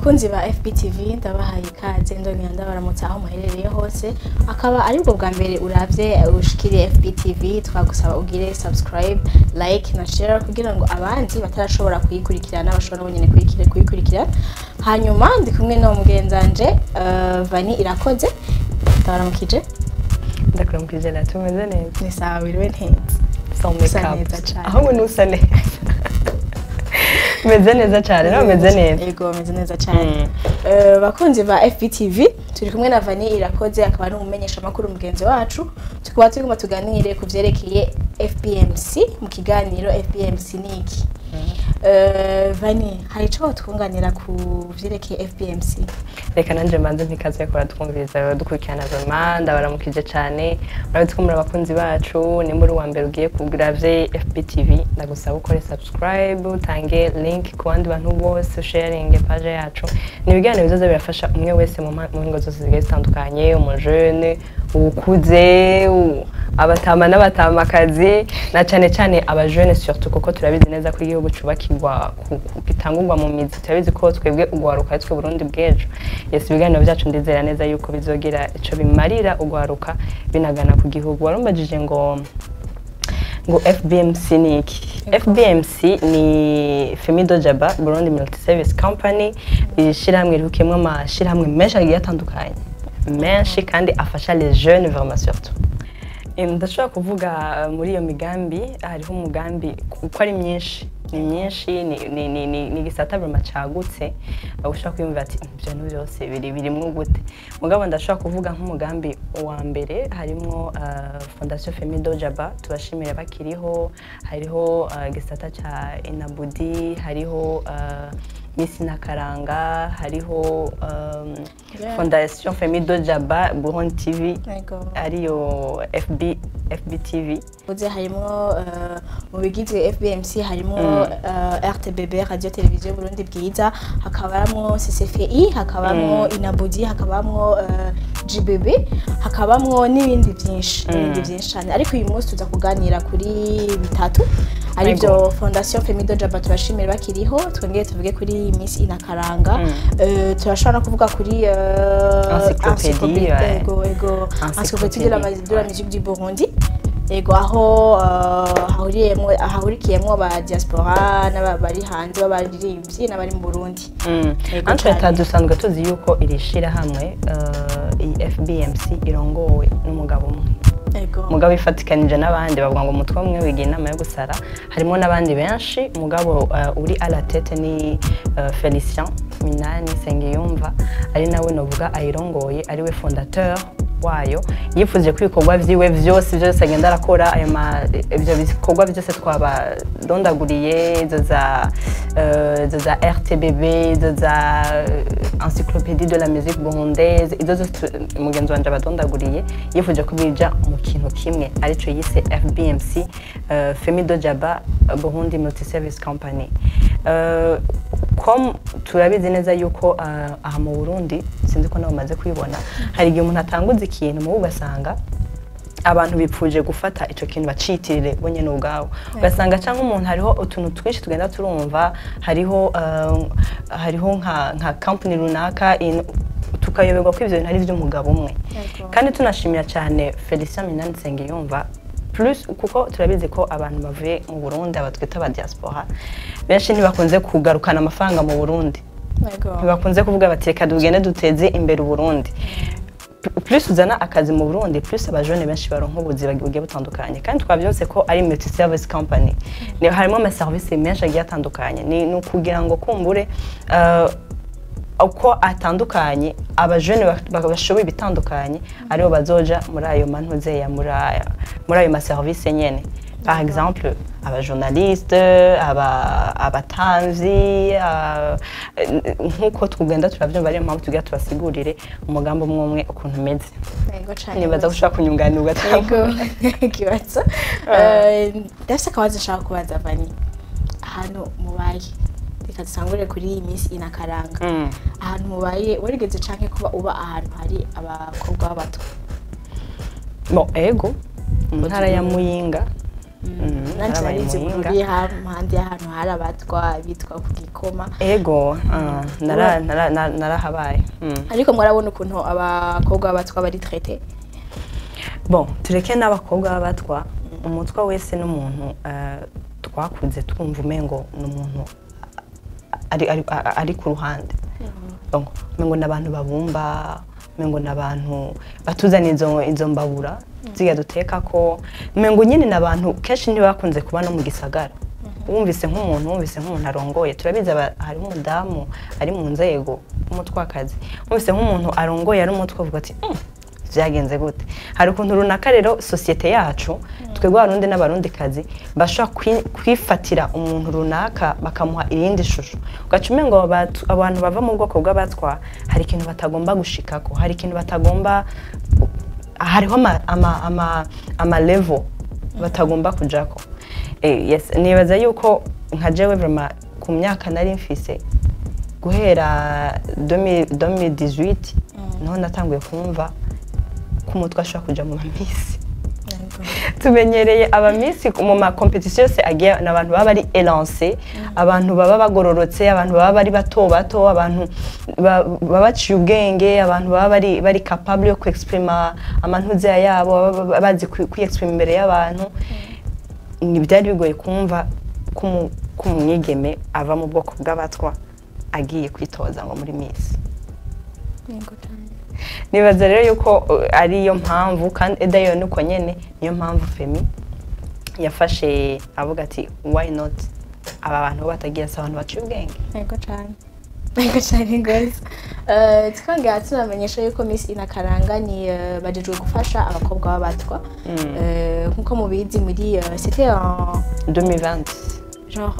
Bakunzi ba FBTV, ndabahaye ikaze, ndongera ndabaramutsa aho muherereye hose. Akaba aribwo bwa mbere uravye ushikiriye FBTV, twagusaba ugire subscribe, like na share kugira ngo abandi batarashobora kuyikurikirana bashobora nabo nyene kuyikurikirana. Hanyuma ndi kumwe no mugenzanje Vani Irakoze. Ndabaramukije. Ndakuramukije na tumeze neza. Ni sawa, wiriwe neza? Sans Usa make-up. neza cane. Ahubwo nusa neza, meze neza cyane, nawe meze neza. Yego, meze neza cyane. Bakunzi ba FBTV, turi kumwe na Vani Irakoze, akaba ari umumenyesha makuru mugenzi wacu. Tukaba turimo tuganire ku vyerekeye FBMC mu kiganiro FBMC niki. Vani, hari ico twunganira ku vyerekeye FBMC? Reka nanje mbanze mpikaze ko twumviriza, dukurikirana. Vraiment ndabaramukije cyane. Murabizi ko muri abakunzi bacu. Nimba uri uwa mbere ugiye kugiravye FBTV, ndagusaba ukore subscribe, utange link ku bandi bantu bose, sharing page yacu. Ni ibiganiro bizoza birafasha umwe wese mu ngo zose zigiye zitandukanye, umujene, ukuze, abatama n'abatamakazi, na cyane cyane abajene surtout, kuko turabizi neza ko igihugu cubakirwa gitangurwa mu mizi. Turabizi ko twebwe ugwaruka ari twe Burundi bw'ejo. Yes, ibiganiro byacu ndizera neza yuko bizogira ico bimarira ugwaruka, binagana ku gihugu. Warumbajije ngo FBMC ni iki? FBMC ni Femido Jaba Burundi Multi Service Company, ishirahamwe rihukiyemwo amashirahamwe menshi agiye atandukanye, menshi kandi afasha les jeunes vraiment surtout. Ndashobora kuvuga muri iyo migambi hariho umugambi, kuko ari myinshi, ni myinshi, ni igisata vraiment cagutse, aho ushobora kwiyumvira ati: "Ivyo bintu byose birimwo gute?" Mugabo ndashobora kuvuga nk'umugambi wa mbere harimwo Fondation Femido Jaba, tubashimira bakiriho. Hariho igisata ca Inabudi, hariho Miss Nakaranga, hariho Fondation Femido Jaba Burundi TV, ariyo FBTV. Uze harimo mu bigize FBMC harimo RTBB, Radio Television Burundi Bwiza, hakabamwo CCFI, hakabamwo Inabudi, hakabamwo GBB, hakabamwo n'ibindi byinshi, n'ibindi byinshi cyane. Ariko uyu munsi tuza kuganira kuri bitatu, aribyo Fondation Femido Jaba, tubashimira bakiriho. Twongere tuvuge kuri Miss Inakaranga. Turashobora no kuvuga kuri Encyclopédie, ouais. Ego, Encyclopédie de la musique du Burundi. Ego, aho hahurikiyemwo aba diaspora n'abari hanze b'abaririmbyi n'abari mu Burundi. Yego Entre cane. temps, dusanzwe tuzi yuko iri shirahamwe, iyi FBMC, irongowe n'umugabo umwe. Mugabo ifatikanije n'abandi. Bavuga ngo umutwe umwe wiga inama yo gusara. Harimo n'abandi benshi, mugabo uri à la tête ni Felicien Minani Sengiyumva, ari nawe novuga ayirongoye, ari we fondateur wayo. Yifuje ko ibikorwa vyiwe vyose vyose agenda arakora, ayo ivyo bikorwa byose twabadondaguriye, izo za RTBB, izo za Encyclopédie de la musique burundaise, izo zose mugenzi wanje abadondaguriye, yifuje ko bija mu kintu kimwe, arico yise FBMC, Femido Jaba Burundi Multi Service Company. Comme turabizi neza yuko aha mu Burundi, sinzi ko nawe umaze kwibona, hari igihe umuntu atanguza ikintu mu ugasanga abantu bipfuje gufata ico kintu bacitirire bo nyene ubwabo, ugasanga cyangwa umuntu, hariho utuntu twinshi tugenda turumva, hariho nka company runaka, tukayoberwa ko ivyo bintu ari ivy'umugabo umwe. Kandi tunashimira cyane Felicien Minani Nsengiyumva plus, kuko turabizi ko abantu bavuye mu Burundi, aba twita aba diaspora, benshi ntibakunze kugarukana amafaranga mu Burundi. Ntibakunze kuvuga bati: "Reka tugende duteze imbere Uburundi." Plus uzana akazi mu Burundi, plus abajene benshi baronka ubuzi bugiye butandukanye. Kandi twavyonse ko ari multi service company, ni harimo ama service menshi agiye atandukanye. Ni ukugira ngo kumbure uko atandukanye, abajene bashoboye ibitandukanye aribo bazoja muri ayo mantuzeya, muri ayo maservice nyene, par exemple abajournaliste, abatamvyi, nk'uko tugenda turavyumva. Ariyo mpamvu tugira tubasigurire umugambi umwe umwe ukuntu umeze. Yego cane. Nibaza ko ushobora kunyunganira ugatanga. Yego, ikibazo. Ndafise akabazo nshaka kubaza Vani. Ahantu mubaye, reka dusangure kuri iyi minsi Inakaranga. Ahantu mubaye, warigeze canke kuba uba ahantu hari abakobwa b'abato? Bon, ego, mu ntara ya Muyinga. Nanje Narabaye narize Muyinga. Bururi, hampande y'ahantu hari abatwa bitwa ku Gikoma. Ego, narahabaye. Ariko mwarabona ukuntu abakobwa b'abatwa bari traités. Bon, tureke n'abakobwa b'abatwa, umutwa wese n'umuntu twakuze twumva umengo ni umuntu ari ku ruhande. Donc umengo ni abantu babumba, umengo ni abantu batuzana izo mbabura ziga duteka, ko umengo nyine ni abantu kenshi ntibakunze kuba no mu gisagara. Wumvise nk'umuntu arongoye, turabizi, harimo umudamu ari mu nzego w'umutwakazi, wumvise nk'umuntu arongoye ari umutwe, uvuga ati: Vyagenze gute?" Hari ukuntu runaka rero société yacu, twebwe Abarundi n'Abarundikazi, bashobora kwifatira umuntu runaka bakamuha irindi shusho, ugaca umengo abantu bava mu bwoko bw'abatwa hari ikintu batagomba gushikako, hari ikintu batagomba, hariho ama level batagomba kujako. Yes, nibaza yuko nka jewe vraiment ku myaka nari mfise guhera 2000 2018 niho natanguye kumva ko umutwe ashobora kuja mu ma miss. Tumenyereye aba miss mu ma compétitions yose agiye ni abantu baba bari élancés, abantu baba bagororotse, abantu baba bari bato bato, abantu baba baciye ubwenge, abantu baba bari capable yo kwexprima amantuzeya yabo, baba bazi kwiyexprima imbere y'abantu. Ni byari bigoye kumva ko umwigeme ava mu bwoko bw'abatwa agiye kwitoza ngo muri miss. Nibaza rero yuko ariyo mpamvu, kandi edayo nuko nyene niyo mpamvu Femi yafashe avuga ati: "Why not?" Aba bantu bo batagira, si abantu baciye ubwenge. Yego cyane, yego cyane rwose. Twongera tunamenyesha yuko Miss Inakaranga ni bajejwe gufasha abakobwa b'abatwa. Nkuko mubizi, muri c'était en 2020. Genre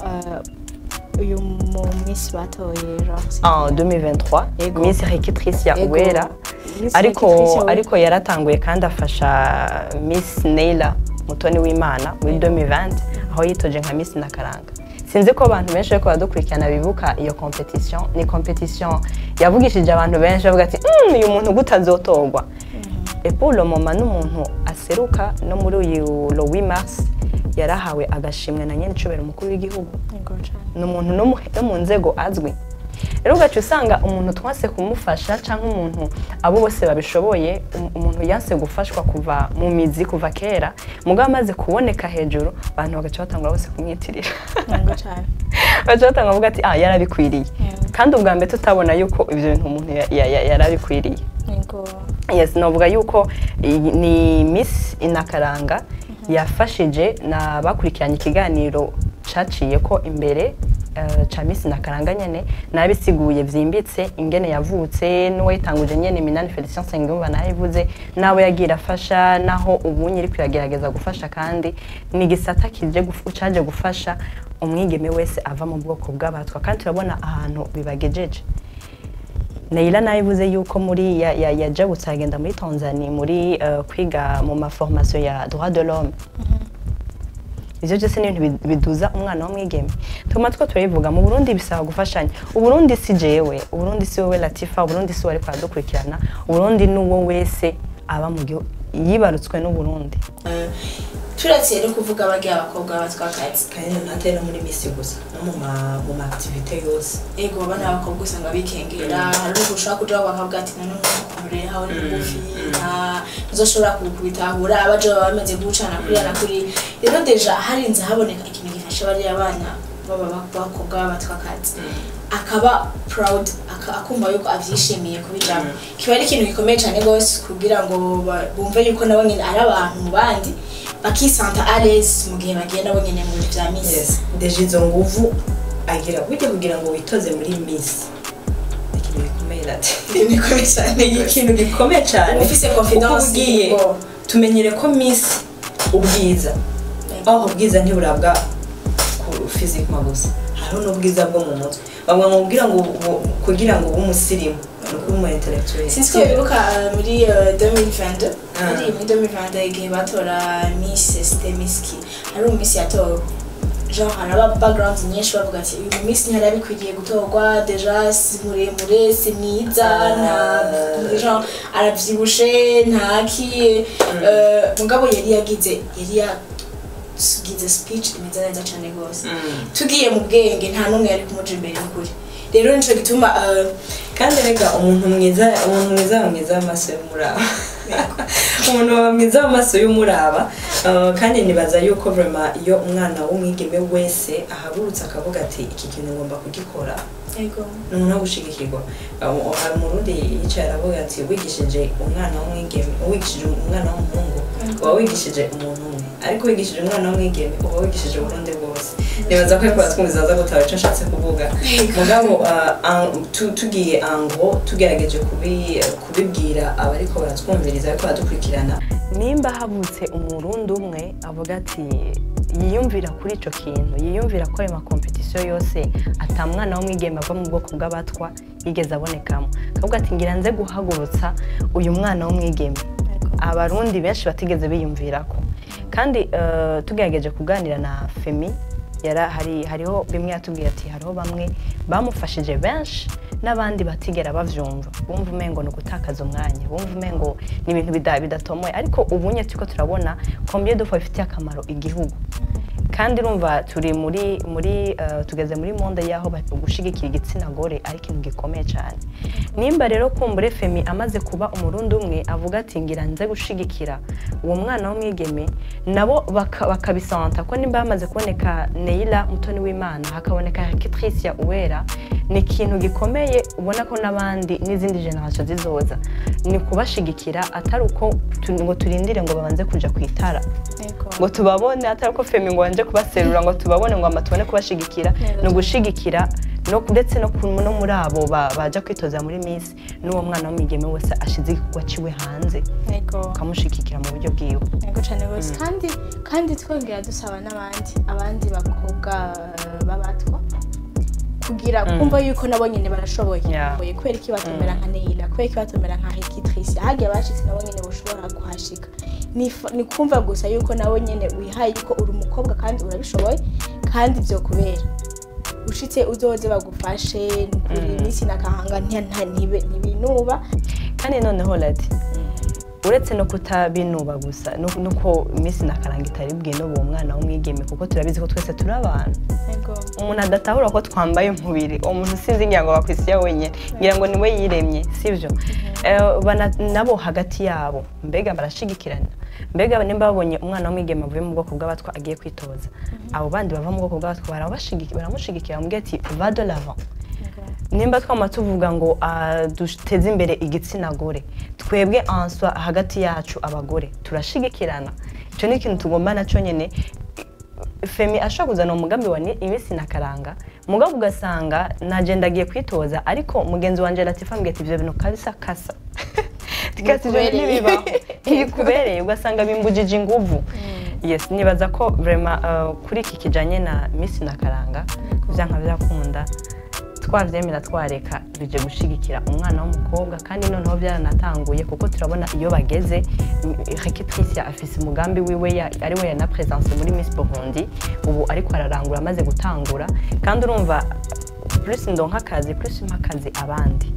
uyu mu Miss batoye, genre En 2023. Yego. Miss Rikitricia Yego. Uwera. Miss Ariko Rikitricia Uwera. Ariko yaratanguye kandi afasha Miss Neila Mutoni w'Imana muri 2020, aho yitoje nka Miss Nakaranga. Sinzi ko abantu benshi bariko baradukurikirana bibuka iyo compétition. Ni compétition yavugishije abantu benshi, bavuga ati: Uyu muntu gute azotorwa?" Et pour le moment n'umuntu aseruka no muri uyu le 8 mars yarahawe agashimwe na nyenicubahiro umukuru w'igihugu. Yego cyane. Ni umuntu no mu nzego azwi. Rero ugaca usanga umuntu twase kumufasha, cyangwa umuntu abo bose babishoboye, umuntu yanse gufashwa kuva mu mizi, kuva kera, mugabo amaze kuboneka hejuru, abantu bagaca batangura bose kumwitirira. Yego cyane. Baca batangura bavuga ati: "Ah, yarabikwiriye," kandi ubwa mbere tutabona yuko ibyo bintu umuntu yarabikwiriye. Yes, novuga yuko ni Miss Inakaranga yafashije na bakurikiranye ikiganiro caciye ko imbere ca Miss Inakaranga nyene, nabisiguye vyimbitse ingene yavutse n'uwayitanguje nyene, Minani Felicien Nsengiyumva, nayivuze nawe yagira afasha, naho ubu nyiri kuyagerageza gufasha, kandi ni igisata kije caje gufasha umwigeme wese ava mu bwoko bw'abatwa, kandi turabona ahantu bibagejeje. Neila nayivuze yuko muri yajabutse agenda muri Tanzania muri kwiga mu ma formation ya droit de l'homme. Ivyo byose ni ibintu biduza umwana w'umwigeme. Tuguma two turabivuga, mu Burundi bisaba gufashanya. Uburundi si jewe, Uburundi si wowe Latifa, Uburundi si uwo ariko aradukurikirana, Uburundi ni uwo wese aba mu gihugu yibarutswe n'Uburundi. Turetse no kuvuga bagiye abakobwa b'abatwakazi. Kandi ntatari no muri miss gusa, no mu ma activité yose. Ego, bana b'abakobwa usanga bikengera. Hari n'ukuntu ushobora kujaho bakavuga ati: "None ukuntu rero aho ni mugufi, nta ntuzoshobora kubitahura, abaje baba bamaze gucana kuriya na kuri." Rero déjà harinze haboneka ikintu gifasha bariya bana baba bakobwa b'abatwakazi, akaba proud, akumva yuko avyishimiye kubijamo, kiba ari ikintu gikomeye cyane rwose kugira ngo bumve yuko nabo nyene ari abantu mu bandi, bakisanta à l'aise mu gihe bagiye nabo nyene mu bintu vya miss. Yes, déjà izo nguvu agira burya kugira ngo witoze muri miss ni ikintu gikomeye rati. Ikintu gikomeye cyane. Ni ikintu gikomeye cyane. Uba ufise confidence. Uko ugiye tumenyere ko miss ubwiza, aho ubwiza ntiburabwa ku physique gusa, hariho n'ubwiza bwo mu mutwe. Bavuga ngo kugira ngo ube umusirimu ni ukuba umu intellectuel. Sinzi ko bibuka muri 2022, hari muri 2022 igihe batora Miss c'était Miss ki, hari umu Miss yatowe, genre haraba backgrounds nyinshi, bavuga ati: "Uyu Miss ntiyari abikwiriye gutorwa, déjà si muremure, si mwiza, nta genre aravyibushe, ntaki." Mugabo yari yagize yari ya Yaragize speech imeze neza cyane rwose. Tugiye mu bwenge, nta n'umwe yari kumuja imbere n'ukuri. Rero nico gituma Kandi rega umuntu mwiza aba mwiza w'amaso y'umuraba, umuntu aba mwiza w'amaso y'umuraba. Kandi nibaza yuko vraiment iyo umwana w'umwigeme wese ahagurutse akavuga ati: "Iki kintu ngomba kugikora," ni umuntu wo gushigikirwa. Hari Umurundi yicaye aravuga ati: "Wigishije umwana w'umwigeme, wigishije umwana w'umuhungu, uba wigishije umuntu umwe, ariko wigishije umwana w'umwigeme uba wigishije Uburundi bwose." Nibaza ko ariko baratwumviza, baza gutaba ico nshatse kuvuga. Mugabo tugiye ango tugerageje kubibwira abariko baratwumviriza, ariko baradukurikirana. Nimba havutse Umurundi umwe avuga ati yiyumvira kuri ico kintu, yiyumvira ko ayo ma compétitions yose ata mwana w'umwigeme ava mu bwoko bw'Abatwa yigeze abonekamo, akavuga ati: "Ngira nze guhagurutsa uyu mwana w'umwigeme," Abarundi benshi batigeze biyumvirako. Kandi tugerageje kuganira na Femi, yara hari hariho bimwe yatubwiye ati hariho bamwe bamufashije benshi n'abandi batigera bavyumva, bumva umengo ni ugutakaza umwanya, bumva umengo ni ibintu bidatomoye. Ariko ubunye turiko turabona combien de fois bifitiye akamaro igihugu. Kandi urumva turi muri tugeze muri monde yaho gushigikira igitsina gore ari ikintu gikomeye cyane. Nimba rero kumbure Femi amaze kuba Umurundi umwe avuga ati: "Ngira nze gushigikira uwo mwana w'umwigeme," nabo bakabisanta ko nimba hamaze kuboneka Neila Mutoni w'Imana, hakaboneka Patricia Uwera, ni ikintu gikomeye. Ubona ko n'abandi n'izindi générations zizoza ni kubashigikira, atari uko ngo turindire ngo babanze kuja ku itara ngo tubabone, atari uko Femi ngo wanje kubaserura ngo tubabone, ngo ama tubone kubashigikira. Ni ugushigikira no ndetse no muri abo baja kwitoza muri Miss, n'uwo mwana w'umwigeme wese ashize igikorwa ciwe hanze, ukamushigikira mu buryo bwiwe. Yego cyane rwose. Kandi twongera dusaba n'abandi abandi bakobwa b'Abatwa kugira kumva yuko nabo nyine barashoboye. Kubera iki batomera nka Neila? Kubera iki batomera nka Hekitrice? Hagiye bashitse, nabo nyine boshobora kuhashika. Ni kumva gusa yuko nabo nyine wihaye yuko uri umukobwa kandi urabishoboye, kandi vyokubera ushitse uzoze bagufashe. Nukuri iminsi nakahanga ntibinuba. Kandi noneho lati uretse no kutabinuba gusa, nuko iminsi nakaranga itari bwinoba uwo mwana w'umwigeme, kuko turabizi ko twese turi abantu. Umuntu adatahura ko twambaye umubiri, uwo muntu sinzi, ngira ngo bakwisiya wenyine, ngira ngo niwe yiremye, sibyo? Nabo hagati yabo mbega barashigikirana? Mbega nimba babonye umwana w'umwigeme avuye mu bwoko bw'Abatwa agiye kwitoza, abo bandi bava mu bwoko bw'Abatwa baramushigikira, bamubwira ati: "Va de l'avant"? Nimba twama tuvuga ngo duteze imbere igitsina gore, twebwe answa hagati yacu abagore turashigikirana? Icyo ni ikintu tugomba nacyo nyine. Femi ashobora kuzana umugambi wa iminsi na karanga, mugabo ugasanga naje ndagiye kwitoza, ariko mugenzi wanje Latifa ambwiye ati: "Ivyo bintu kabisa kasa tikasi, ivyo Ntibikubereye. ntibibaho, ntibikubereye," ugasanga bimbujije inguvu. Yes, nibaza ko vraiment kuri iki kijanye na Miss na karanga, vyanka vyakunda, twavyemera twareka, bije gushigikira umwana w'umukobwa. Kandi noneho byaranatanguye, kuko turabona iyo bageze. Rekitricia afise umugambi wiwe ari we yana présence muri Miss Burundi ubu, ariko ararangura, amaze gutangura. Kandi urumva plus ndonka akazi, plus mpa akazi abandi,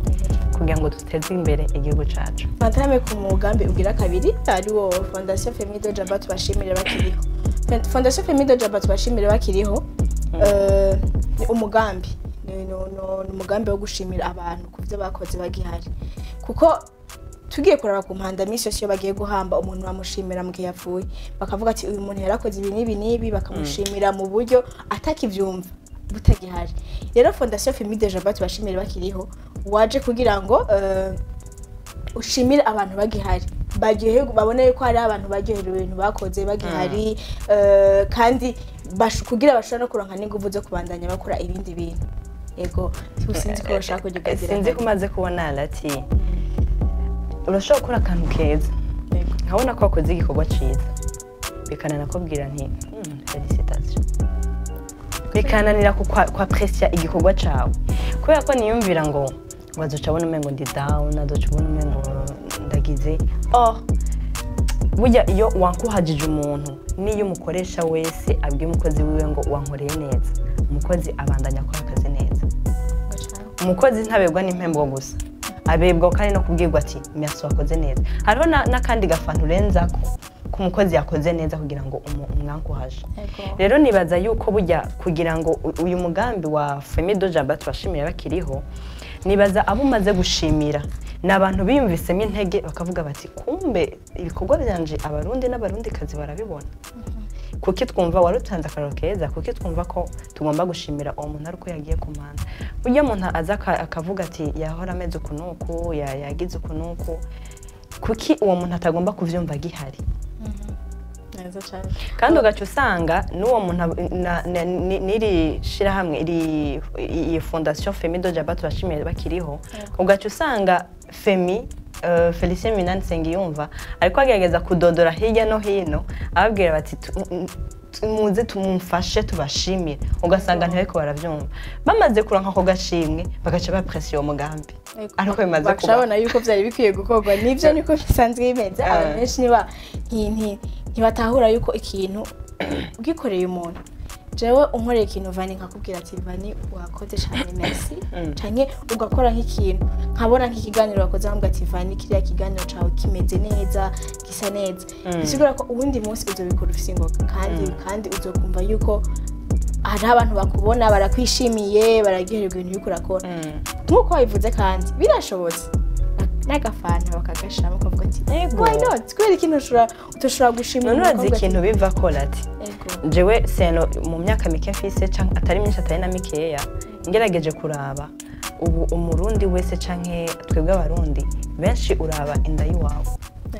kugira ngo duteze imbere igihugu cacu. Fantame ku mugambi ugira kabiri, ariwo Fondation Femido Jaba tubashimire bakiriho. Fondation Femido Jaba tubashimire bakiriho, ni umugambi ni umugambi wo gushimira abantu ku byo bakoze bagihari, kuko tugiye kuraba ku mpanda minsi yose iyo bagiye guhamba umuntu bamushimira mu gihe yapfuye, bakavuga ati: "Uyu muntu yarakoze ibi n'ibi n'ibi," bakamushimira mu buryo atakivyumva butagihari. Rero Fondation Femido Jaba tubashimire bakiriho waje kugira ngo ushimire abantu bagihari, baryoherwe, babone yuko hari abantu baryoherewe ibintu bakoze bagihari, kandi kugira bashobore no kuronka n'inguvu zo kubandanya bakora ibindi bintu. Yego, sinzi ko bashaka kugira. Sinzi ko umaze kubona lati urashobora gukora akantu keza, nkabona ko wakoze igikorwa cyiza, bikananakubwira nti: "Félicitations," bikananira kwa apprécier igikorwa cawe, kubera ko niyumvira ngo wazoca abona umengo ndi down, azoca ubona umengo ndagize. Oh, burya iyo wankuhagije umuntu, n'iyo umukoresha wese abwiye umukozi wiwe ngo wankoreye neza, umukozi abandanya akora akazi neza. Umukozi ntabebwa n'impembo gusa, abebwa kandi no kubwirwa ati: "Merci, wakoze neza." Hariho n'akandi gafantu urenzako. ku mukozi yakoze neza kugira ngo umwankuhaje. Ego. Rero nibaza yuko burya kugira ngo uyu mugambi wa Famille de Jaba tubashimira bakiriho, nibaza abo umaze gushimira ni abantu biyumvisemo intege bakavuga bati kumbe ibikorwa byanje Abarundi n'Abarundikazi barabibona, kuki twumva warutanze akararo keza, kuki twumva ko tugomba gushimira uwo muntu ariko yagiye ku manda. Burya umuntu aza akavuga ati yahora ameze uku n'uku, yagize uku n'uku, kuki uwo muntu atagomba kuvyumva gihari? Neza cyane. Kandi ugaca usanga n'uwo muntu n'iri shirahamwe, iyi fondation Femi de Jaba tubashimiye bakiriho, ugaca usanga Femi, Felicien Minani Nsengiyumva ariko agerageza kudodora hirya no hino ababwira bati muze tumufashe tubashimire, ugasanga ntibariko baravyumva. Bamaze kuronka ako gashimwe bagaca bapresiyo uwo mugambi, ariko bimaze kuba Bakabona yuko byari bikwiye gukorwa. Nibyo, niko bisanzwe bimeze. Abantu benshi niba ntibatahura yuko ikintu ugikoreye umuntu, jewe unkoreye ikintu Vani, nkakubwira ati Vani wakoze cyane, merci, canke ugakora nk'ikintu nkabona nk'ikiganiro wakoze, nkambwira ati Vani kiriya kiganiro cawe kimeze neza, gisa neza, bisigura ko uwundi munsi uzobikora ufise ingoga, kandi uzokumva yuko hari abantu bakubona barakwishimiye, bararyoherwa ibintu uriko urakora nk'uko wabivuze. Kandi birashobotse n'agafanta bakagashiramo ukavuga ati Yego. why not, kubera ikintu utoshobora gushimira None urazi umukobwa ikintu biva ko ati Ego. Jewe seno mu myaka mike mfise canke atari myinshi atari na mikeya, ngerageje kuraba ubu Umurundi wese canke twebwe Abarundi benshi, uraba inda y'iwawe,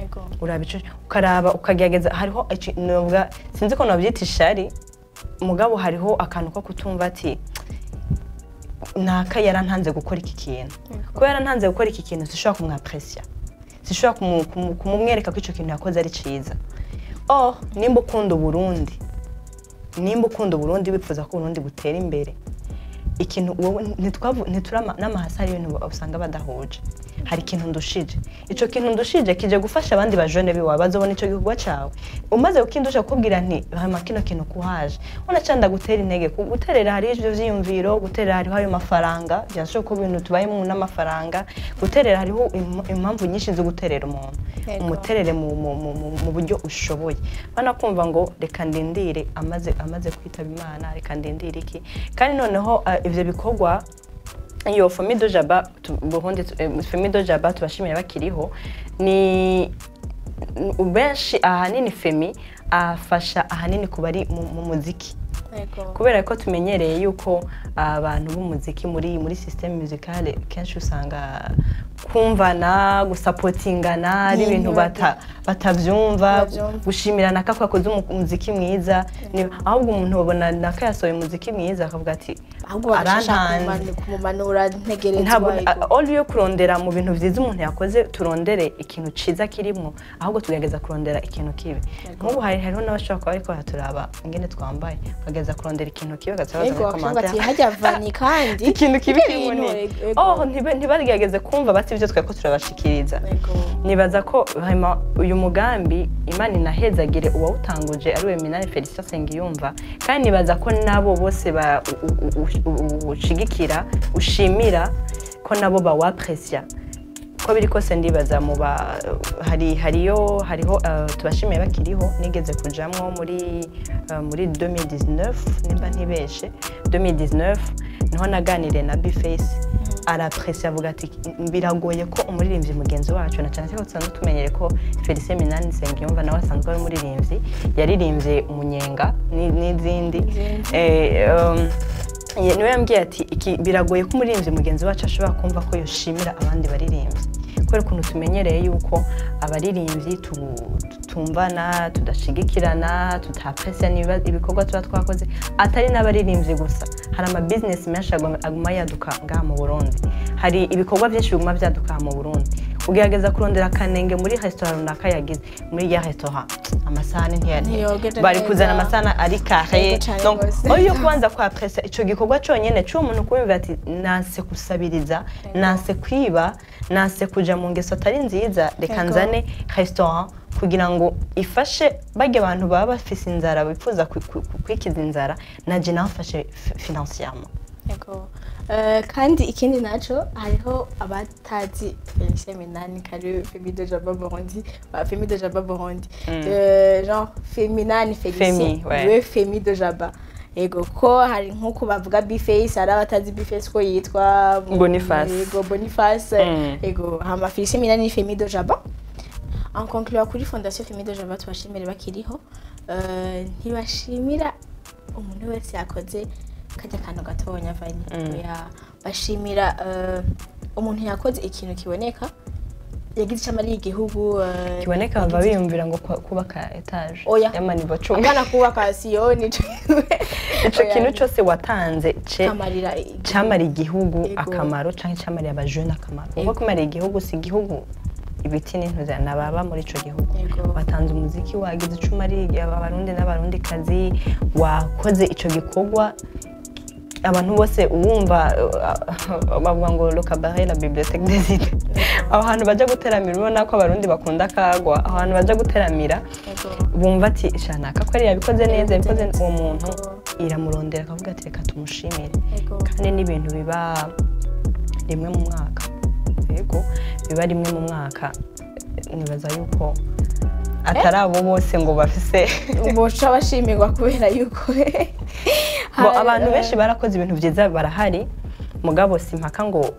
Ego. uraba ico ukaraba ukagerageza. Hariho novuga, sinzi ko novyita ishari, mugabo hariho akantu ko kutumva ati naka yarantanze gukora iki kintu, kuba yarantanze gukora iki kintu sishobora kumwapresiya, sishobora kumumwereka ko ico kintu yakoze ari ciza. Oh, nimba ukunda Uburundi, nimba ukunda Uburundi, wifuza ko Uburundi butera imbere, ikintu wowe ntiturama n'amahasi, hari ibintu usanga badahuje. Hari ikintu ndushije, ico kintu ndushije kije gufasha abandi bajene biwawe bazobona ico gikorwa cawe umaze kukindusha, kukubwira nti hama kino kintu kuhaje unaca ndagutera intege. Guterera hari ivyo vyiyumviro, guterera hariho ayo mafaranga, byashoboka ko ibintu tubayemo n'amafaranga, guterera hariho impamvu nyinshi zo guterera umuntu. Yego. Umuterere mu buryo ushoboye, bana kumva ngo reka ndindire amaze kwitaba Imana, reka ndindire iki. Kandi noneho ivyo bikorwa iyo Famille de Jaba Burundi, Famille de Jaba tubashimira bakiriho, ni benshi ahanini Femi afasha ahanini ku bari mu muziki, Ego. kubera ko tumenyereye yuko abantu b'umuziki muri système musicale kenshi usanga kumvana, gusapotingana ari ibintu batavyumva, Batavyumva. Gushimirana ko akoze umuziki mwiza, ahubwo umuntu babona naka yasohoye umuziki mwiza akavuga ati Ahubwo bagashaka arantanze. Kumumanura ntegerezwa. Ntabwo Ego. all yo kurondera mu bintu vyiza umuntu yakoze turondere ikintu ciza kirimwo, ahubwo tugerageza kurondera ikintu kibi. Nk'ubu hariho n'abashobora kuba bariko baraturaba ingene twambaye, bakageza kurondera ikintu kibi, bagaca baza Ego, muri bakavuga ati commentaire hajya Vani kandi ikintu kibi ibyo kirimo bintu, ni ego. Oh, ntibagerageze kumva basi ivyo twariko turabashikiriza. Ego. Nibaza ko hanyuma uyu mugambi Imana inahezagire uwawutanguje ari we Minani Felicien Nsengiyumva, kandi nibaza ko nabo bose ushigikira, ushimira, ko nabo bawapresia ko biri kose. Ndibaza mu ba hari hariyo hariho tubashimiye bakiriho nigeze kujamwo muri 2019, nimba ntibeshe 2019, niho naganiriye na Bface, arapresiya avuga ati biragoye ko umuririmbyi mugenzi wacu, na cyane ko dusanzwe tumenyere ko Felicien Minani Nsengiyumva nawe asanzwe ari umuririmbyi, yaririmbye umunyenga n'izindi. Izindi. Niwe yambwiye ati iki biragoye ko umuririmbyi mugenzi wacu ashobora kumva ko yoshimira abandi baririmbyi, kubera ukuntu tumenyereye yuko abaririmbyi tutumvana, tudashigikirana, tutapresiya ibikorwa tuba twakoze. Atari n'abaririmbyi gusa, hari ama business menshi aguma yaduka ngaha mu Burundi, hari ibikorwa byinshi biguma byaduka mu Burundi. Ugerageza kurondera akanenge muri restaurant runaka yagize, muri ya restaurant amasahani Ntiyogeje bari neza. kuzana amasahani ari carré. Yego cane Donc gose. aho yo kubanza kwapresa ico gikorwa conyene c'uwo muntu, kumva ati nanse gusabiriza, nanse kwiba, nanse kuja mu ngeso atari nziza, reka Yego. nzane restaurant kugira ngo ifashe barya abantu baba bafise inzara, bifuza kwikiza inzara, naje namfashe financièrement. Ego. Kandi ikindi naco, hariho abatazi Felicien Minani kari Femi de Jaba Burundi, ba Femi de Jaba Burundi. Genre Feminani Felicien, Femi, ouais. niwe Femi de Jaba. Ego, ko hari nkuko bavuga Bface, hari abatazi Bface ko yitwa Boniface. Ego, Boniface. Ego, hama Felicien Minani Femi de Jaba. En concluant kuri Fondation Femi de Jaba, tubashimire bakiriho. Ntibashimira umuntu wese yakoze kajya kantu gatonya vani. Oya, bashimira umuntu yakoze ikintu kiboneka, yagize icyo amariye igihugu, Kiboneka bava biyumvira ngo kubaka étage Oya. y'ama niveaux 10. Apana kubaka siyoni. Ico kintu cyose watanze ce kamarira igihugu. Camara igihugu akamaro canke camariye abajene akamaro, kuko kumara igihugu si igihugu ibiti n'intuza nababa muri ico gihugu. Watanze umuziki, wagize ico umariye abarundi n'abarundikazi, wakoze ico gikorwa abantu bose uwumva bavuga ngo le cabaret, la bibliothèque des idées, aho hantu baja guteramira, ubona ko abarundi bakunda kagwa, aho hantu baja guteramira bumva ati shanaka ko yari yabikoze neza, yabikoze uwo muntu iramurondera akavuga ati reka tumushimire. Kandi n'ibintu biba rimwe mu mwaka, yego, biba rimwe mu mwaka, nibaza yuko atari abo bose ngo bafise Boca bashimirwa kubera yuko Bo, abantu benshi barakoze ibintu byiza barahari, mugabo simpaka ngo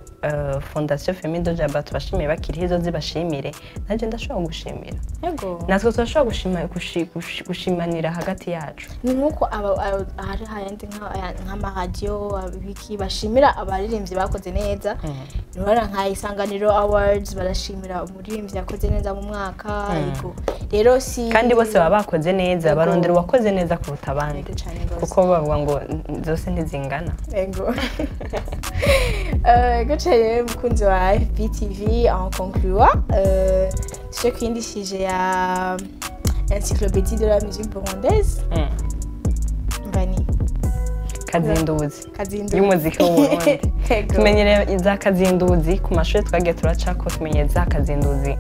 Fondation Femi de Jaba tubashimiye bakiriho izo zibashimire, nanjye ndashobora gushimira. Natwe turashobora gushimanira hagati yacu. Ni nk'uko hari hayandi nk'amaradiyo biki bashimira abaririmbyi bakoze neza, nurabona nka Isanganiro Awards barashimira umuririmbyi yakoze neza mu mwaka. Yego, rero si Kandi bose baba bakoze neza. Barondera uwakoze neza kuruta abandi. Yego cane gose. Kuko bavuga ngo zose ntizingana. Yego. Gutyo rero, mukunzi wa FBTV, en concluant, tuje ku yindi sujet ya encyclopédie de la musique burundaise. Mbani Kazinduzi Kazinduzi y'umuziki w'Uburundi. Tumenyereye za kazinduzi ku mashuri twagiye turacako, tumenyereye za kazinduzi,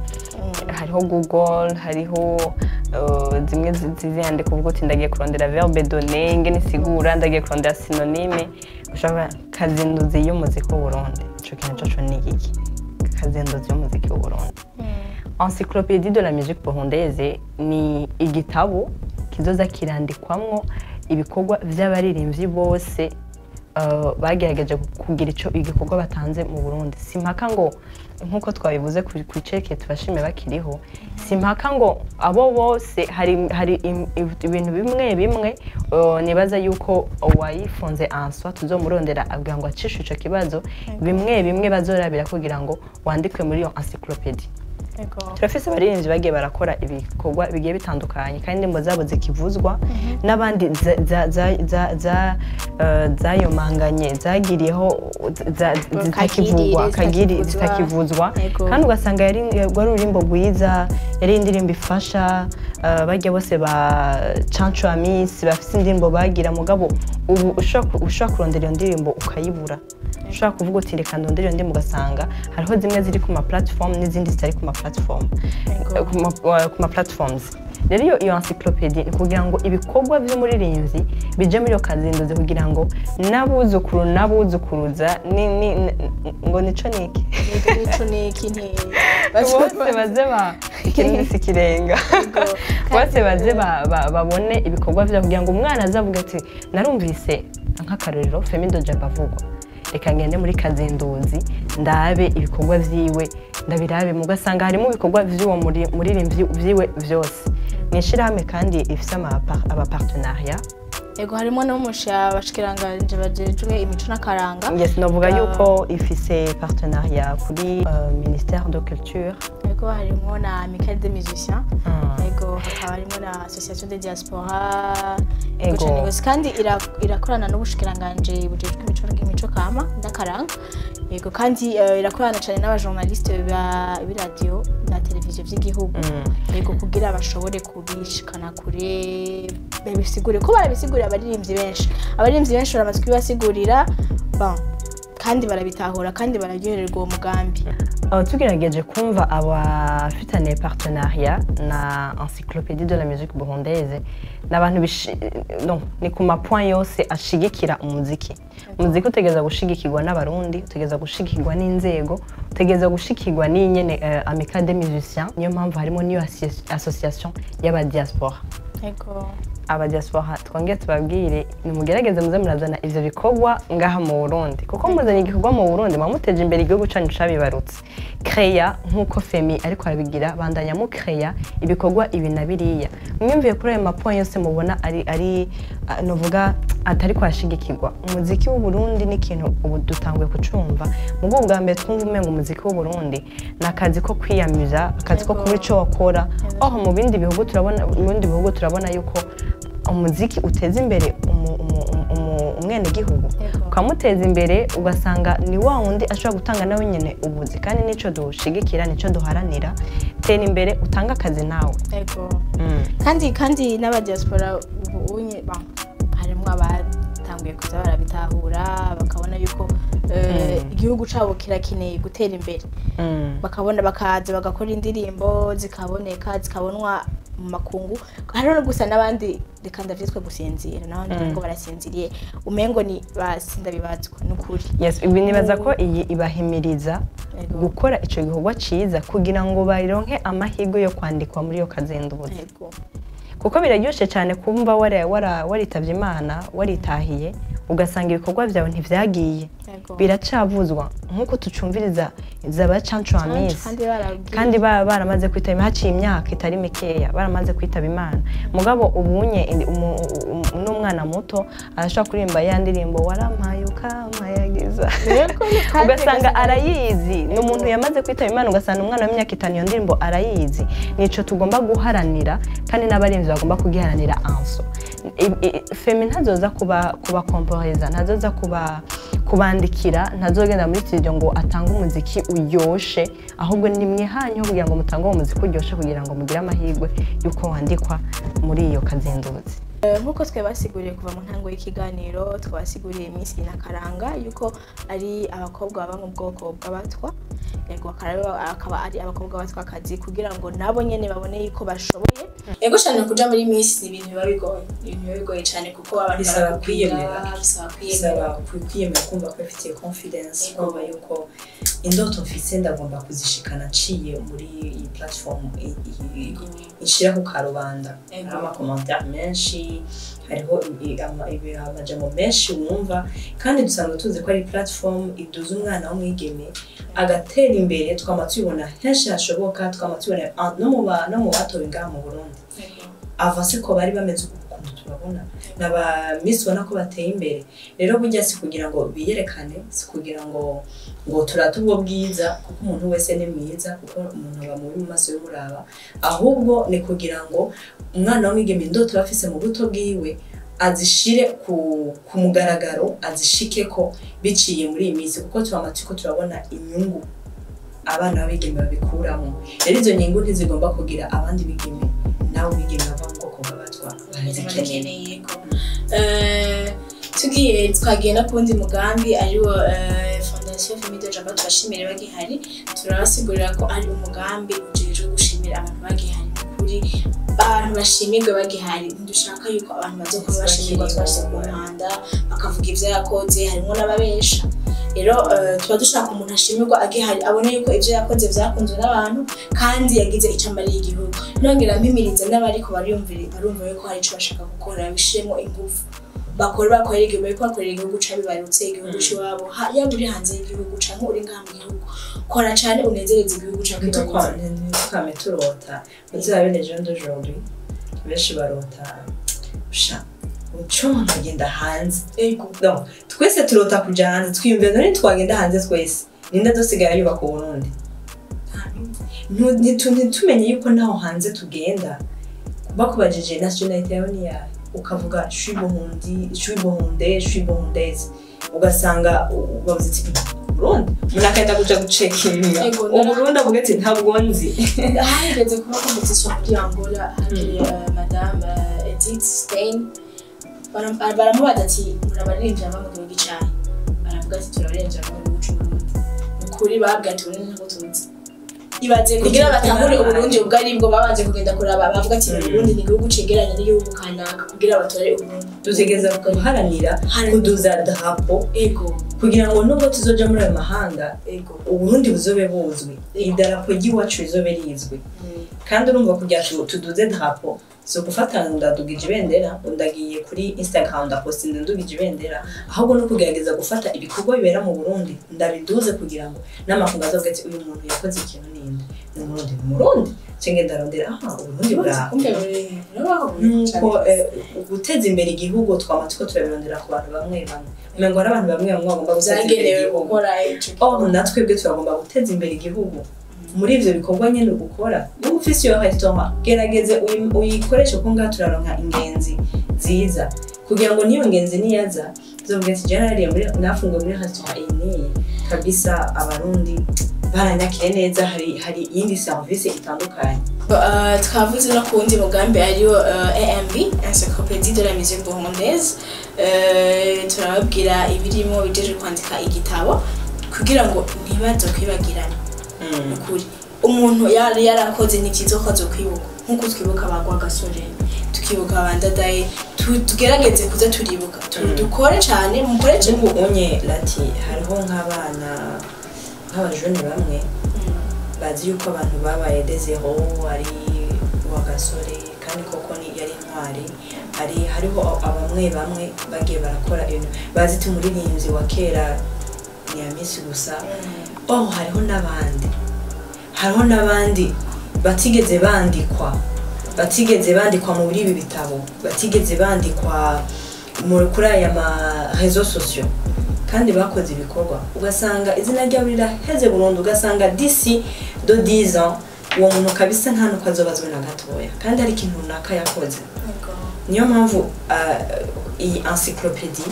hariho Google, hariho zimwe zizandika uvuga uti ndagiye kurondera verbe donner ingene isigura, ndagiye kurondera synonyme. Ushobora kazinduzi y'umuziki w'Uburundi, ico kintu coco ni iki? Kazinduzi y'umuziki w'Uburundi, Encyclopédie de la musique burundaise, ni igitabo kizoza kirandikwamwo ibikorwa vy'abaririmbyi bose bagerageje kugira ico igikorwa batanze mu Burundi. Simpaka ngo nkuko twabivuze ku ceke tubashime bakiriho, simpaka ngo abo bose, hari ibintu bimwe bimwe nibaza yuko uwayifunze answa tuzomurondera abwira ngo acishe ico kibazo, bimwe bimwe bazorabira kugira ngo wandikwe muri iyo encyclopédie. Turafise abaririmbyi bagiye barakora ibikorwa bigiye bitandukanye kandi indirimbo zabo zikivuzwa, n'abandi zayomanganye, zagiriyeho zitakivugwa, kagiri zitakivuzwa. Zitakivuzwa. Kandi ugasanga yari rwari ururimbo rwiza, yari indirimbo ifasha, barya bose ba Canco Amisi bafise indirimbo bagira, mugabo ubu ushobora kurondera iyo ndirimbo ukayibura. Ushobora kuvuga uti reka ndondere iyo ndirimbo, ugasanga hariho zimwe ziri ku ma platform n'izindi zitari ku ma platform, ku ma platforms. Rero iyo encyclopédie ni kugira ngo ibikorwa by'umuririmbyi bije muri iyo kazinduzi, kugira ngo n'abuzukuru n'abuzukuruza ngo nico niki Nico niki nti bose baze ba ikintu si kirenga, bose baze babone ibikorwa byabo, kugira ngo umwana azavuge ati narumvise nk'akarorero Femi de Jaba avugwa, reka ngende muri kazinduzi ndabe ibikorwa vyiwe, ndabirabe, mugasanga harimo ibikorwa vy'uwo muririmbyi vyiwe vyose. Ni ishirahamwe kandi ifise aba partenariat. Yego, harimo n'umusha abashikiranganje bajejwe imico n'akaranga. Yes, novuga yuko ifise partenariat kuri ministère de culture. Yego, harimo na Amicale des musiciens. Yego, hakaba harimo na association de diaspora. Yego cane gose, kandi irakorana n'ubushikiranganje bujejwe imico kama n'akaranga. Yego, kandi irakorana cane n'abajournaliste b'iradiyo na televiziyo vy'igihugu. Yego, kugira bashobore kubishikana kure, babisigure ko barabisigurira abaririmbyi benshi, abaririmbyi benshi baramaze kubibasigurira. Bon, Kandi barabitahura kandi bararyohererwa uwo mugambi. Tugerageje kumva abafitaniye partenariat na Encyclopédie de la musique burundaise, ni abantu non, ni ku ma point yose ashigikira umuziki. Umuziki utegereza gushigikirwa n'Abarundi, utegereza gushigikirwa n'inzego, utegereza gushigikirwa n'inyene Amicale des musiciens. Niyo mpamvu harimo n'iyo association y'aba diaspora. Aba diaspora, twongere tubabwire, nimugerageze muze murazana ivyo bikorwa ngaha mu Burundi, kuko muzanye igikorwa mu Burundi muba muteje imbere igihugu canyu cabibarutse. Créa nk'uko Femi ariko arabigira, bandanya mu créa ibikorwa ibi na biriya. Mwiyumviye kuri ayo ma point yose mubona ari novuga atari kwashigikirwa umuziki w'u Burundi. Ni ikintu ubu dutanguye kucumva. Mu bwa mbere twumva umenga umuziki w'u Burundi ni akazi ko kwiyamiza, akazi ko kubura ico wakora. Aho mu bindi bihugu turabona yuko umuziki uteza imbere umwenegihugu, ukamuteza imbere, ugasanga ni wa wundi ashobora gutanga nawe nyine ubuzi. Kandi nico dushigikira, nico duharanira: tera imbere, utange akazi nawe. Kandi n'aba diaspora ubu unye harimwo abatanguye kuza barabitahura, bakabona yuko igihugu cabo kirakeneye gutera imbere, bakabona bakaza bagakora indirimbo zikaboneka, zikabonwa mu makungu. Hariho no gusa n'abandi, reka ndavyitwe gusinzira, n'abandi umengo barasinziriye, umengo ni basindabibazwa n'ukuri. Yes, ibi nibaza ko iyi ibahimiriza gukora ico gikorwa ciza kugira ngo baronke amahirwe yo kwandikwa muri iyo kazinduzi, kuko biraryoshe cyane kumva waritavye Imana, waritahiye, ugasanga ibikorwa byawe ntivyagiye, biracavuzwa, nk'uko tucumviriza zaba Canjo Amissi. Kandi barabwiye. Kandi baba baramaze kwitaba Imana, haciye imyaka itari mikeya baramaze kwitaba Imana. Mugabo ubunye n'umwana muto arashobora kuririmba ya ndirimbo "Warampaye ukampayagiza", Kandi ugasanga arayizi. Ni umuntu yamaze kwitaba Imana, ugasanga umwana w'imyaka 5 iyo ndirimbo arayizi. Nico tugomba guharanira, kandi n'abarinzi bagomba kugiharanira. Anso Femi ntazoza kuba kubakomporeza, ntazoza kuba kubandikira, ntazogenda muri studio ngo atange umuziki uryoshe. Ahubwo ni mwe hanyu kugira ngo mutange uwo muziki uryoshe, kugira ngo mugire amahirwe y'uko wandikwa muri iyo kazinduzi. Nk'uko twabasiguriye kuva mu ntango y'ikiganiro, twabasiguriye Miss Inakaranga yuko ari abakobwa baba mu bwoko bw'Abatwa. Yego, akaba ari abakobwa b'Abatwakazi, kugira ngo nabo nyene babone yuko bashoboye. Yego cyane, kuja muri Miss ni ibintu biba bigoye, ni ibintu biba bigoye cyane, kuko abantu Bisaba barakubwira, kwiyemera. Bisaba kwiyemera. Bisaba kwiyemera, kumva ko ufitiye confidence, kumva yuko indoto mfise ndagomba kuzishikana nciye muri iyi platform ishira ku karubanda. Hariho ama commentaire menshi, hariho amajambo menshi wumva, kandi dusanzwe tuzi ko ari platform iduza umwana w'umwigeme agatera imbere. Twama tubibona henshi hashoboka, twama tubibona no mu batowe ngaha mu Burundi avance ko bari bameze ukuntu tubabona n'aba Miss, ubona ko bateye imbere. Rero burya si kugira ngo biyerekane, si kugira ngo turate ubwo bwiza, kuko umuntu wese ni mwiza, kuko umuntu aba mubi mu maso y'umuraba. Ahubwo ni kugira ngo umwana w'umwigeme indoto aba afise mu buto bwiwe azishire ku mugaragaro, azishikeko biciye muri iyi minsi, kuko tuba turiko turabona inyungu abana b'abigeme babikuramo. Rero izo nyungu ntizigomba kugira abandi bigeme, nawe bigeme bava mu bwoko bw'Abatwa barazikeneye. Barazikeneye. Tugiye twagiye no ku wundi mugambi, ariwo Fondation Famille de Jamba. Tubashimire bagihari. Turabasigurira ko ari umugambi ujejwe gushimira abantu bagihari. Kuri abantu bashimirwe bagihari, ntidushaka yuko abantu bazokuba bashimirwa twashyize ku muhanda bakavuga ivyo yakoze, harimo n'ababesha. Rero tuba dushaka umuntu ashimirwa agihari, abone yuko ivyo yakoze vyakunzwe n'abantu kandi yagize ico amariye igihugu. Nongera mpimiriza n'abariko bariyumvira, barumva yuko hari ico bashaka gukora, bishiremo ingufu, bakora, bakorera igihugu, bariko bakorera igihugu cabibarutse, igihugu c'iwabo. Yaba uri hanze y'igihugu canke uri ngaha mu gihugu, kora cane unezereze igihugu cakwibarutse. Ntitukame turota muzaba les jeunes d'aujourd'hui, benshi barota sha uco umuntu agenda hanze. No, twese turota kuja hanze, twiyumvira none twagenda hanze twese ninde azosigara yubaka Uburundi? Ntitumenye yuko naho hanze tugenda bakubajije nationalité yawe ni yahe, ukavuga je suis Burundi, je suis burundais, je suis burundaise, ugasanga bavuze ati Burundi, umuntu akahita kuja gucekinga Uburundi, avuga ati ntabwo nzi. Harigeze kuba competition muri Angola, hari madame Edith Stein, baramubaza ati murabaririmbyi bava mu gihugu icahe? Bavuga ati turarenja mu gihugu c'Uburundi. Ukuri babwiye ati Uburundi ntabwo tuzi. Ibaze kugira batahure Uburundi ubwo aribwo, babanje kugenda kuraba, bavuga ati Uburundi ni igihugu cegeranye n'igihugu kanaka, kugira batore Uburundi. Dutegereza guharanira Haranira. kuduza drapeau kugira ngo nubwo tuzoja muri ayo mahanga, Uburundi buzobe buzwi, idarapo ry'iwacu rizobe rizwi. Kandi urumva, kugira tuduze drapeau, si ugufata ngo ndadugije ibendera, ngo ndagiye kuri Instagram ndapostinze ndugije ibendera, ahubwo no kugerageza gufata ibikorwa bibera mu Burundi ndabiduze, kugira ngo n'amakungu azovuge ati uyu muntu yakoze ikintu ninde? Ni Umurundi, ni Umurundi, cenge ndarondera aha Uburundi bwawe. Kumbe urabaho. Nuko guteza imbere igihugu twama turiko turabirondera ku bantu bamwe bamwe, umengo hari abantu bamwe bamwe bagomba guteza imbere Byagenewe igihugu. gukora ico. Oh, natwebwe turagomba guteza imbere igihugu muri ivyo bikorwa nyene ukora. Niba ufise iyo restaurant, gerageze uyikoreshe, kuko ngaha turaronka ingenzi ziza, kugira ngo niyo ngenzi niyaza tuzovuga ati jewe narariye muri, nafunguye muri restaurant iyi n'iyi, kabisa Abarundi baranyakiriye neza, hari iyindi service itandukanye. Twavuze no ku wundi mugambi ariwo AMB, Encyclopédie de la musique burundaise. Turababwira ibirimo, bijeje kwandika igitabo kugira ngo ntibazo kwibagirana. Ukuri umuntu yari yarakoze ni byiza ko azokwibuka, nk'uko twibuka bagwa gasore, tukibuka abandadaye. Tugerageze kuza turibuka. Dukore cyane, mukore cyane. N'ubu unye lati hariho nk'abana, nk'abajene bamwe bazi yuko abantu babaye des héros ari Gasore, kandi koko ni yari intwari. Hariho abamwe bamwe bagiye barakora ibintu, bazi ati umuririmbyi wa kera ni Amisi gusa. Oh, hariho n'abandi batigeze bandikwa muri ibi bitabo, batigeze bandikwa kuri aya ma réseaux sociaux, kandi bakoze ibikorwa, ugasanga izina ryabo riraheze burundu, ugasanga d'ici de 10 ans uwo muntu kabisa nta nuko azobazwe na gatoya, kandi hari ikintu runaka yakoze. Niyo mpamvu iyi encyclopédie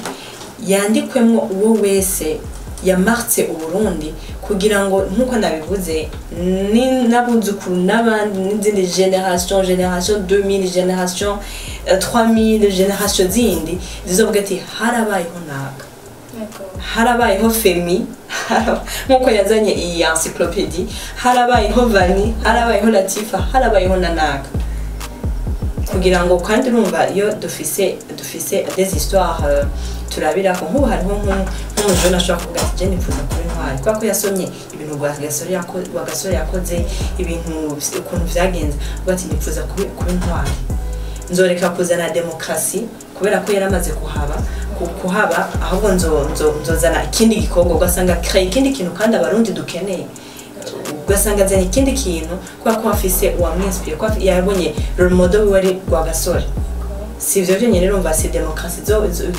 yandikwemwo uwo wese yamartse Uburundi, kugira ngo nk'uko nabivuze, ni n'abuzukuru n'abandi n'izindi génération, génération 2000, génération 3000, génération zindi zizovuga ati harabayeho naka, harabayeho Femi, nk'uko yazanye iyi encyclopédie, harabayeho Vani, harabayeho Latifa, harabayeho na naka. Kugira ngo kandi urumva iyo dufise des histoires turabirako, nk'ubu hariho nk'umujene ashobora kuvuga ati je nifuza kuba intwari kubera ko yasomye ibintu Rwagasore yakoze, ibintu ukuntu vyagenze, avuga ati nifuza kuba intwari, nzoreka kuzana demokarasi kubera ko yaramaze kuhaba, ahubwo nzozana ikindi gikorwa, ugasanga crée ikindi kintu kandi Abarundi dukeneye, ugasanga azanye ikindi kintu kubera ko afise uwamwinspire, ko yabonye role model wiwe ari Rwagasore. Si ivyo vyonyene, urumva, si demokarasi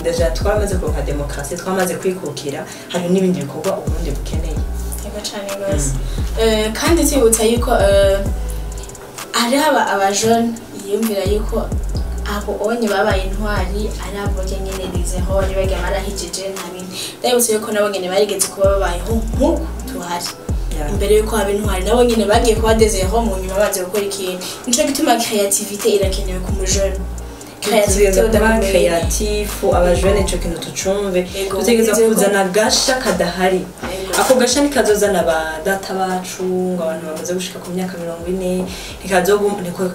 déjà twaramaze kuronka demokarasi, twamaze kwikukira, hari n'ibindi bikorwa Uburundi bukeneye. Yego cane rwose. Kandi tibutsa yuko hariho abajene yiyumvira yuko abo onye babaye intwari ari abo nyene bizeho, bari bagiye barahijije, nta bindi. Ndabibutsa yuko nabo nyene barigeze kuba babayeho nk'uku tuhari. Imbere yuko haba intwari, nabo nyene bagiye kuba des héros mu nyuma baze gukora ikintu. Nico gituma créativité irakenewe ku mujene. Dutegereza kuba créatif, abajene, ico kintu tucumve. Dutegereza kuzana gasha kadahari. Ako gasha ntikazozana ba data bacu, ngo abantu bamaze gushika ku myaka 40,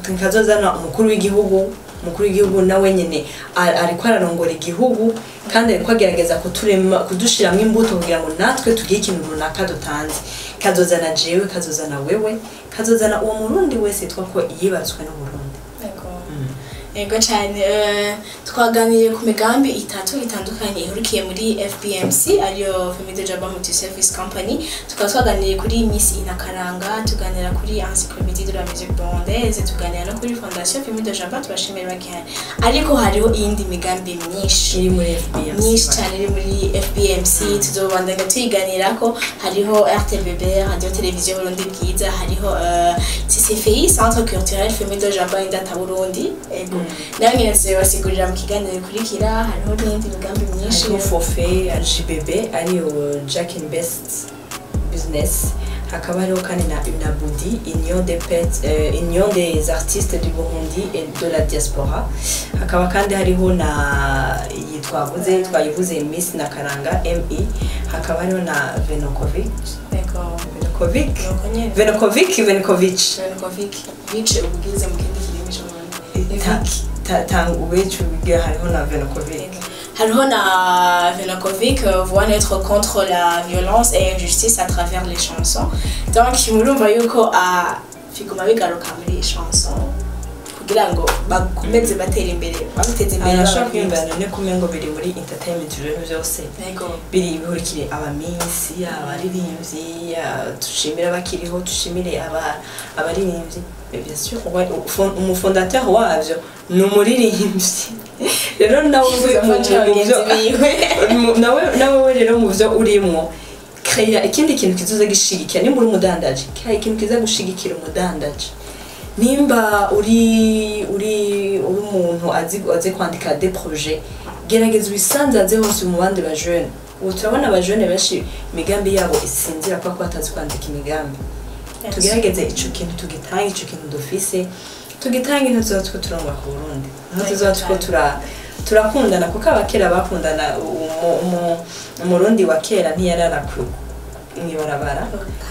ntikazozana umukuru w'igihugu. Umukuru w'igihugu nawe nyene ariko ararongora igihugu, kandi ariko agerageza kuturema, kudushiramwo imbuto kugira ngo natwe tugire ikintu runaka dutanze. Kazozana jewe, kazozana wewe, kazozana uwo Murundi wese yitwa ko yibatswe n'Uburundi. Yego cyane. Twaganiriye ku migambi itatu itandukanye ihurikiye muri FBMC, ariyo Famille de Jaba Multi Service Company. Tukaba twaganiriye kuri Miss Inakaranga, tuganira kuri Encyclopédie de la musique burundaise, tuganira no kuri Fondation Famille de Jaba. Tubashimira bakihari, ariko hariho iyindi migambi myinshi iri muri FBMC. Myinshi cyane iri muri FBMC, tuzobandanya tuyiganirako. Hariho RTBB, Radio Television Burundi Bwiza, hariho CCFI, Centre Culturel Famille de Jaba Indata Burundi. Ego, nayo nyene tuzobasigurira mu kiganiro gikurikira. Hariho n'iyindi migambi myinshi. Hariho Fofe, JBB, ariyo Jack and Best Business. Hakaba hariho kandi na UNABUDI, Union des Pets, Union des artistes du Burundi et de la diaspora. Hakaba kandi hariho na iyi twavuze, twayivuze, Miss na Karanga MI. Hakaba hariho na Venokovic. Ego. Venokovic. Nuko nyene. Venokovic, Venokovic. Venokovic bice ubwiza mu kindi kirimi cyo mu Tanga ubecu bigira, hariho na Venokovic. Hariho na Venokovic, voix naître contre la violence et injustice à travers les chansons. Donc murumva yuko biguma bigaruka muri iyi chanson kugira ngo bakomeze batera imbere, baguteza imbere. Arashobora abarundi. Kwiyumvira none kumwe ngo biri muri entertainment ibintu byose Yego. biri bihurikire abamisi, abaririmbyi, dushimire abakiriho, dushimire abaririmbyi. Mais bien sûr, umufondateur wabyo ni umuririmbyi. Rero nawe Afasha bagenzi biwe. Nawe we rero mu byo urimwo, créa ikindi kintu kizoza gishigikira. Nimba uri umudandaji, créa ikintu kiza gushigikira umudandaji. Nimba uri umuntu azi kwandika des projets, gerageza ubisanzaze hose mu bandi ba jeune. Ubu turabona aba jeune benshi imigambi yabo isinzira kubera ko batazi kwandika imigambi. Tugerageze ico kintu tugitange, ico kintu dufise tugitange. Ntituzoba turiko turongwa ku Burundi, ntituzoba turiko turakundana, kuko abakera bakundana. Umurundi wa kera ntiyarara mw'ibarabara,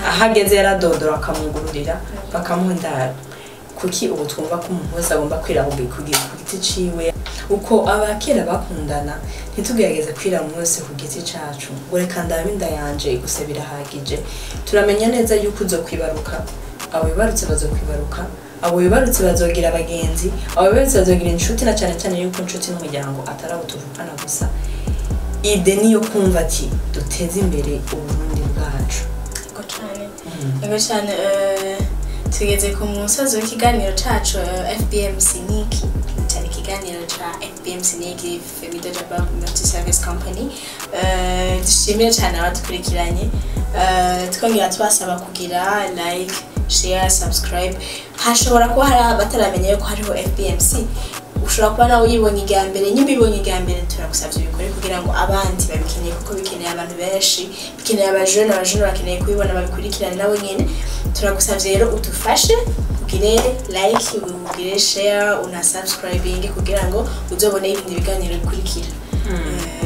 ahageze yaradodora bakamugururira, bakamuha indaro. Kuki ubu twumva ko umuntu wese agomba kwiraba ku giti ciwe? Uko abakera bakundana, ntitugerageze kwiraba umuntu wese ku giti cacu ngo reka ndabe inda yanje gusa birahagije. Turamenya neza yuko uzokwibaruka, abo wibarutse bazokwibaruka, abo wibarutse bazogira abagenzi, abo wibarutse bazogira inshuti, na cyane cyane yuko inshuti n'umuryango atari abo tuvukana gusa. Idée niyo kumva ati duteze imbere Uburundi bwacu. Yego cane. Yego cane, tugeze ku musozi w'ikiganiro cacu, FBMC Niki. Cyari ikiganiro ca FBMC Niki, Femido Jabab Multi Service Company. Dushimire cyane abadukurikiranye. Twongera tubasaba kugira like, share, subscribe. Hashobora kuba hari abataramenya yuko hariho FBMC. Ushobora kuba nawe uyibonye irya mbere. Nyimba uyibonye irya mbere, turagusabye ubikore kugira ngo abandi babikeneye, kuko bikeneye abantu benshi, bikeneye abajene. Abajene bakeneye kubibona, babikurikirane nabo nyene. Turagusabye rero udufashe ugire like, ugire share, una subscribing kugira ngo uzobone ibindi biganiro bikurikira.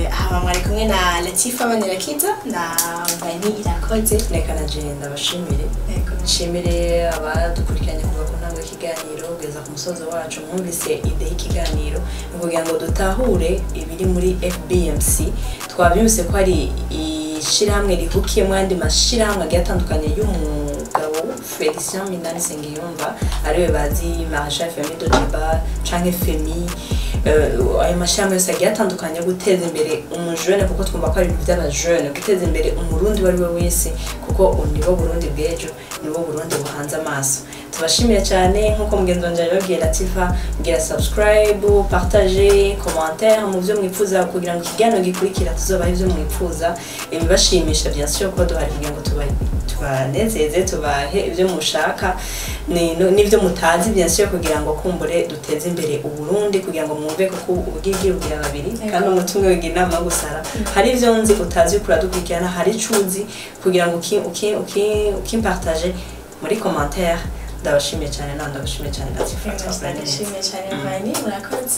Hama mwari kumwe na Latifa Manirakiza na Vani Irakoze. Reka na jewe ndabashimire. Yego. Nshimire abadukurikiranye kuva ku ntango y'ikiganiro kugeza ku musozo wacu. Mwumvise idée y'ikiganiro ni ukugira ngo dutahure ibiri muri FBMC. Twabyumvise ko ari ishyirahamwe rihukiyemo andi mashyirahamwe agiye atandukanye y'umugabo Felicien Minani Nsengiyumva, ariwe bazi Maréchal Femi Dodiba canke Femi. Ayo mashyirahamwe yose agiye atandukanye yo guteza imbere umujene, kuko twumva ko ari ibintu by'abajene, guteza imbere Umurundi uwo ari we wese, kuko nibo Burundi bw'ejo, nibo Burundi buhanze amaso. Tubashimiye cyane. Nk'uko mugenzi wanje yabibabwiye, Latifa, ngira subscribe, partage, commentaire mu byo mwifuza, kugira ngo ikiganiro gikurikira tuzobahe ibyo mwifuza, ibibashimisha. Bien sûr ko duhari kugira ngo tubanezeze, tubahe ibyo mushaka n'ibyo mutazi, bien sûr, kugira ngo kumbure duteze imbere Uburundi, kugira ngo mwumve ko ubwigi bugira babiri kandi umuti umwe wigira inama yo gusara. Hari ibyo nzi utazi uriko uradukurikirana, hari ico uzi, kugira ngo ukimpartage muri commentaire. Ndabashimiye cyane nawe, ndabashimiye cyane Latifa. Twakoranye neza. Ndashimiye cyane Vani, murakoze.